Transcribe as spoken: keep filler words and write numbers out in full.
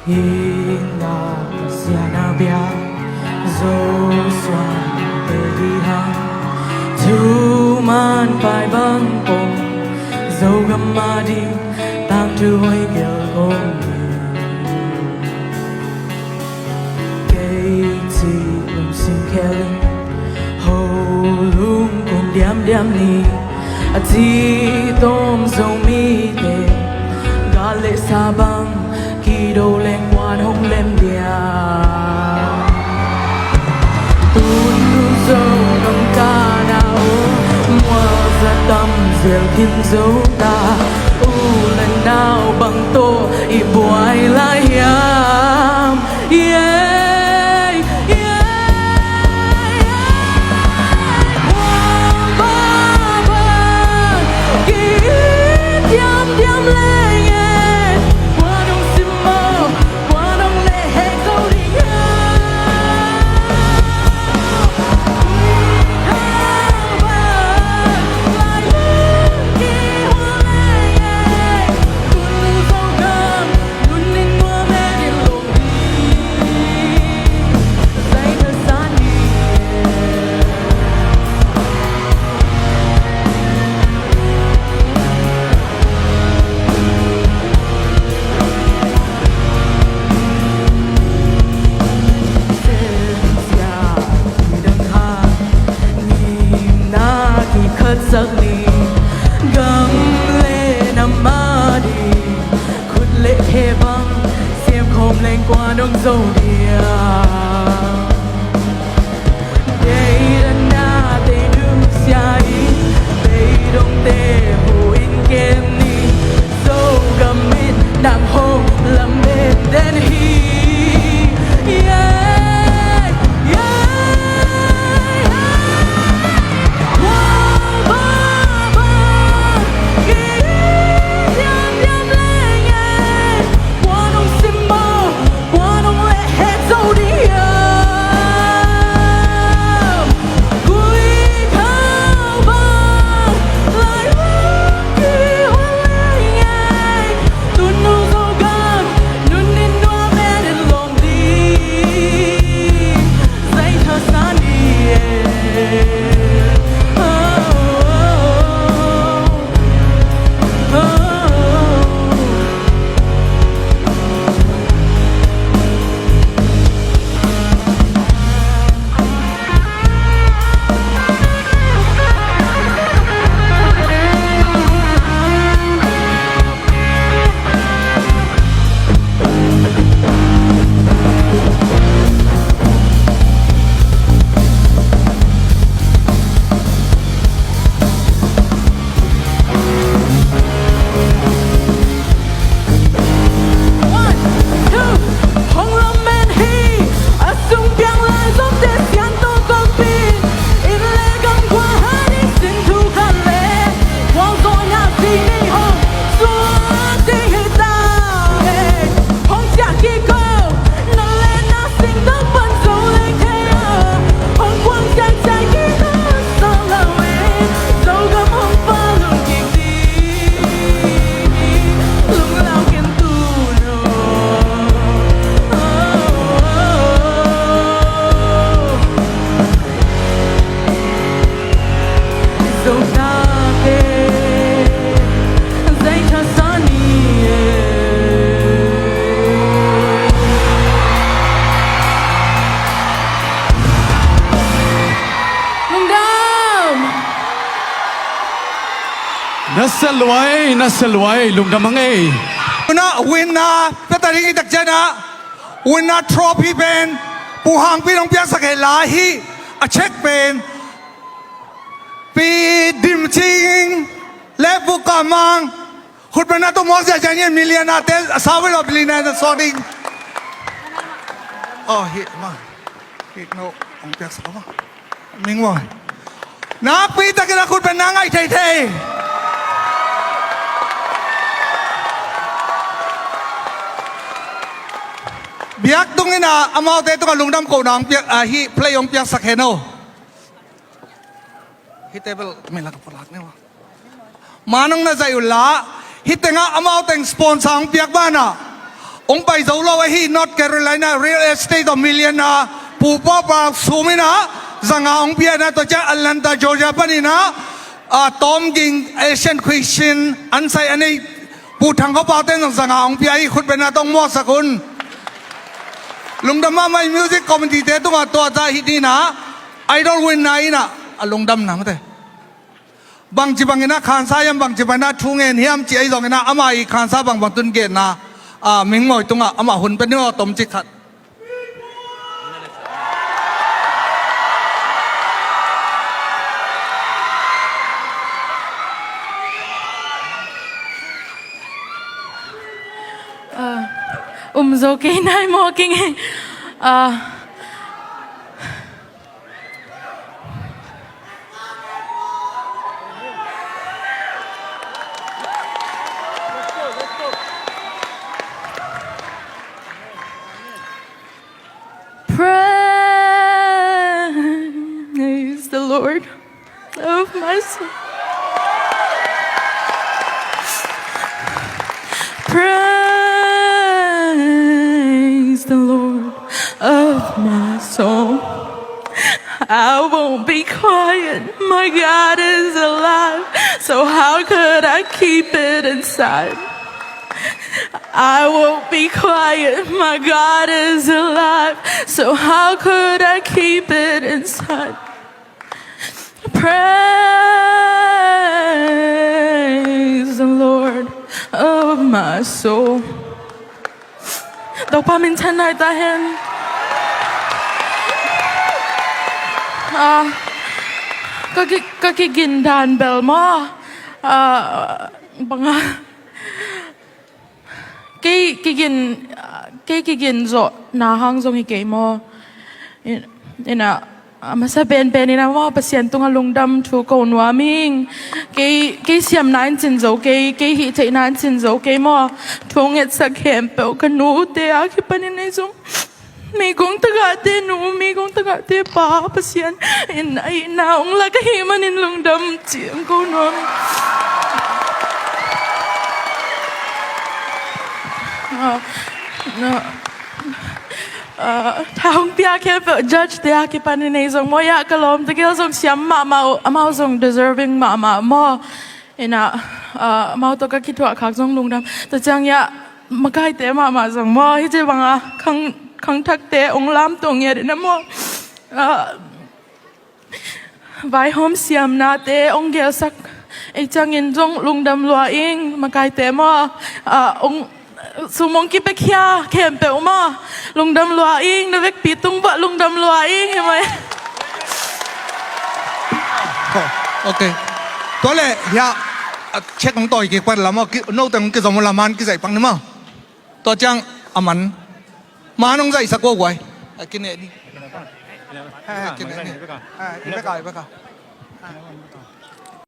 Hing na Pasian a bia Zo suan te hi hang, thuman pai bang pom Zogam a ding tangthu hoih gel kong hi. Kei ci lungsim khel in ho lung kun diamdiam ni, a ci tawm Zomite gal le sa bang kido leng kuan hong lem dia. Tun nu Zogam ka na o, mual za tam zel khin zo ta, u le nau bang tawh i buai lai hiam? Yeah, yeah, yeah. Bang, bang, bang. Ki diam diam leng e. Kuan hong sim maw? Khatsak ni, gam le nam a ding khut le khe bang siam khawm leng kuan hong zo dia. Deidanna tei nusia in, beidongte hu in kem ni, Zogam in nang hong lamen den hi. Yeah, yeah, yeah. Wa, wa, wa. Ki diam diam leng e. Wa nong sim maw. Wa nong leh het zo ding hiam? Gui khau bang lai lung ki huan leng ei. Tun nu Zogam nun in nuam e, den lawm ding zai tha sa ni e. Oh, oh, oh. One, two, hong lamen hi. A sung piang lai zongte sian tawh kong pin. Inn le gam kua ha ding sin thu khat le, khualzawhna si ni hong suak ding hi ta e. Hong ciah kik o, na le na sing tak pan zo leng thei a, hong kuang ciaicia kik a sa lo e, Zogam hong pha lung kik ding hi, lunglau ken tu no. Oh, oh, oh. Zo sa te, zai tha sa ni e. Lungdam. Na sia luai, na sia luai, lungdam a ngei. Tuna winner pia ta ding i tak ciangin ah, winner trophy pen Pu Hangpi in hong piaksak hi lai hi. A cheque pen Pi Dim Cing le Pu Kam Mang. Khut beng na tawh muak ziahziah ni, millionaire te a sau ve lo, billionaire na suak ding. Oh, hi ma. Hi no, hong piaksak ma. Ming maw. Nakpi takin a khut beng na ngaih theithei. Biak tungin ah amaute tungah lungdam kohna hong piak, ah, hi play hong piaksak hen aw. Hih table mi lak a pulak ni maw. Manung na zaih uh la, hih tengah amau teng sponsor hong piak banah, Hong pai zo lo ahi North Carolina real estate of millionaire Pu Pawpa Sum in ah zanga hong pia in ah, tua ciang Atlanta, Georgia panin ah, a, Tom Ging Asian Cuisine an sai a nei Pu Thang Kho Pau ten zong zanga hong pia hi, khutbetna tawh hong muaksak un. Lungdam mahmah hi. Music committee te tungah tua zah hi ni in ah, Idol winner in ah a lungdamna mate. Bangci bangin ah khansa hiam, bangci bangin ah thu ngen hiam cih ahi zongin ah, ama i khansa bangbang tun genna, a, mingmawi tungah amah hun pia ni aw, tomcik khat. A, um zo kei nai maw, kei ngei. A, Praise the Lord of my soul. Praise the Lord of my soul. I won't be quiet. My God is alive. So how could I keep it inside? I won't be quiet. My God is alive. So how could I keep it inside? Praise the Lord of my soul. Topa min thang nai ta hen. A, ka ki, ka kigin dan bel maw. A, banga. Kei kigin, kei kigin zawhna hang zong hi kei maw. In, in ah, a masa penpen in ah maw, Pasian tungah lungdam thu ko nuam ing. Kei, kei siamna in cin zo kei, kei hih theihna in cin zo kei maw. Thu hong etsak khempeuh ka nute a kipanin ei zong. Meigong tagahte nu, meigong tagahte pa, Pasian in a itna hong lak ahih manin lungdam ci hong ko nuam. Ah, ah, ah, tha hong pia khempeuh judge te a kipanin ei zong maw, ya ka lawmte gel zong siam mahmah uh, amau zong deserving mahmah maw. In ah, ah, amau tawh ka kithuah khak zong lungdam. Tua ciang ya, makaite mahmah zong maw, hih ci banga khang, khangthakte hong lamto ngiat in ah maw. Ah, vaihawm siamnate hong gelsak ei ciangin zong lungdam lua ing, makaite maw. Ah, hong sum hong kipiakhia khempeuh maw, lungdam lua ing, na vekpi tung bawh lungdam lua ing, hi mai. Ok. Tua leh hiah, a, check hong tawi kik pan la maw, ki, note hong kizom uh la, man kizaih pak ni maw. Tua ciang a man, man hong zaihsak uh a guai. A, kineh ni. A, kineh ni. A, i bek a, i bek a.